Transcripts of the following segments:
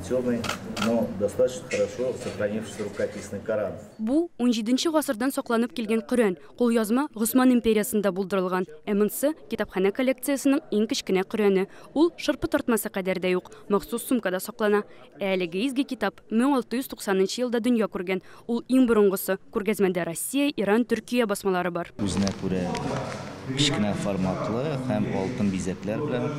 Темный, но достаточно хорошо сохранившийся рукописный Коран. Бу, 17 гасырдан сакланып килгән Коръән. Кулъязма Госман империясендә булдырылган. Ә монысы, китапханә коллекциясенең иң кечкенә Коръәне. Ул шырпы тартмасы кадәр дә юк, махсус сумкада саклана. Ә әлеге изге китап 1690 нчы елда дөнья күргән. Ул иң борынгысы. Күргәзмәдә Россия, Иран, Төркия басмалары бар. Үзенә күрә кечкенә форматлы һәм алтын бизәкләр белән,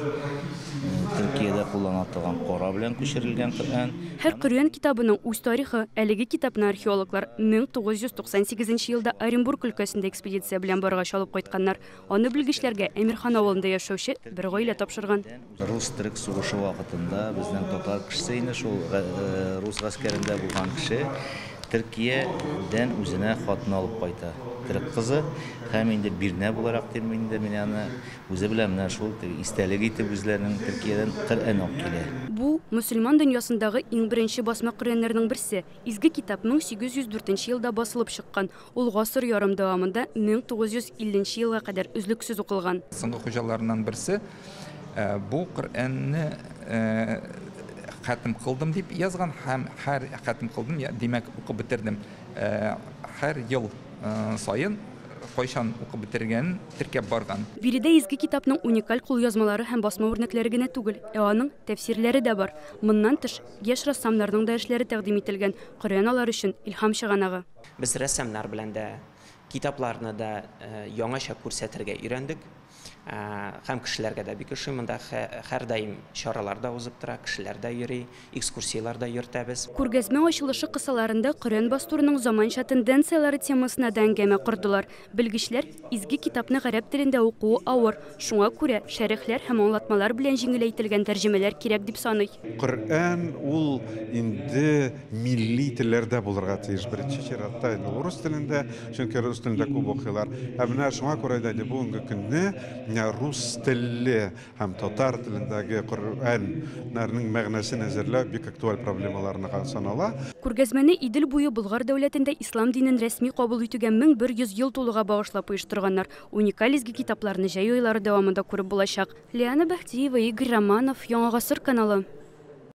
Төркиядә куллана торган кара белән күчерелгән Коръән. Һәр Коръән китабының үз тарихы. Әлеге китапны археологлар 1998 нче елда Оренбург өлкәсендә экспедиция белән баргач алып кайтканнар. Аны белгечләргә Әмирхан авылында яшәүче бер гаилә тапшырган. Рус-төрек сугышы вакытында безнең татар кешесе инде шул рус гаскәрендә булган кеше Төркиядән үзенә хатын алып кайта. Төрек кызы һәм инде бирнә буларак дим инде мин аны, үзе белән менә шул теге истәлек итеп үзләренең Төркиядән Коръән алып килә. Бу, мөселман дөньясындагы иң беренче басма Коръәннәрнең берсе. Изге китап 1804 нче елда басылып чыккан. Ул гасыр ярым дәвамында 1950 нче елга кадәр өзлексез укылган. Соңгы хуҗаларыннан берсе бу Коръәнне хәтем кылдым дип язган һәм һәр хәтем кылдым, димәк, укып бетердем. Һәр ел саен кайчан укып бетергәнен теркәп барган. Биредә изге китапның уникаль кулъязмалары һәм басма үрнәкләре генә түгел, ә аның тәфсирләре дә бар. Моннан тыш, яшь рәссамнарның да эшләре тәкъдим ителгән, Коръән алар өчен илһам чыганагы. Без рәссамнар белән дә, китапларны да яңача күрсәтергә өйрәндек. Һәм кешеләргә дә бик ошый. Монда һәрдаим чаралар да узып тора, кешеләр дә йөри, экскурсияләр дә йөртәбез. Күргәзмә ачылышы кысаларында Коръән бастыруның заманча тенденцияләре темасына да әңгәмә кордылар. Белгечләр, изге китапны гарәп телендә укуы авыр, шуңа күрә шәрехләр һәм аңлатмалар белән җиңеләйтелгән тәрҗемәләр кирәк дип саный. Коръән ул инде милли телләрдә булырга тиеш. Беренче чиратта инде ул рус телендә, чөнки рус телендә күп укыйлар. Ә менә шуңа күрә дә инде бүгенге көнне менә рус телле һәм татар телендәге Коръәннәрнең мәгънәсен әзерләү бик актуаль проблемаларына санала. Күргәзмәне Идел буе Болгар дәүләтендә ислам динен рәсми кабул итүгә 1100 ел тулуга багышлап оештырганнар. Уникаль изге китапларны җәй айлары дәвамында күреп булачак. Лиана Бәһдиева, Игорь Романов, Яңа Гасыр каналы.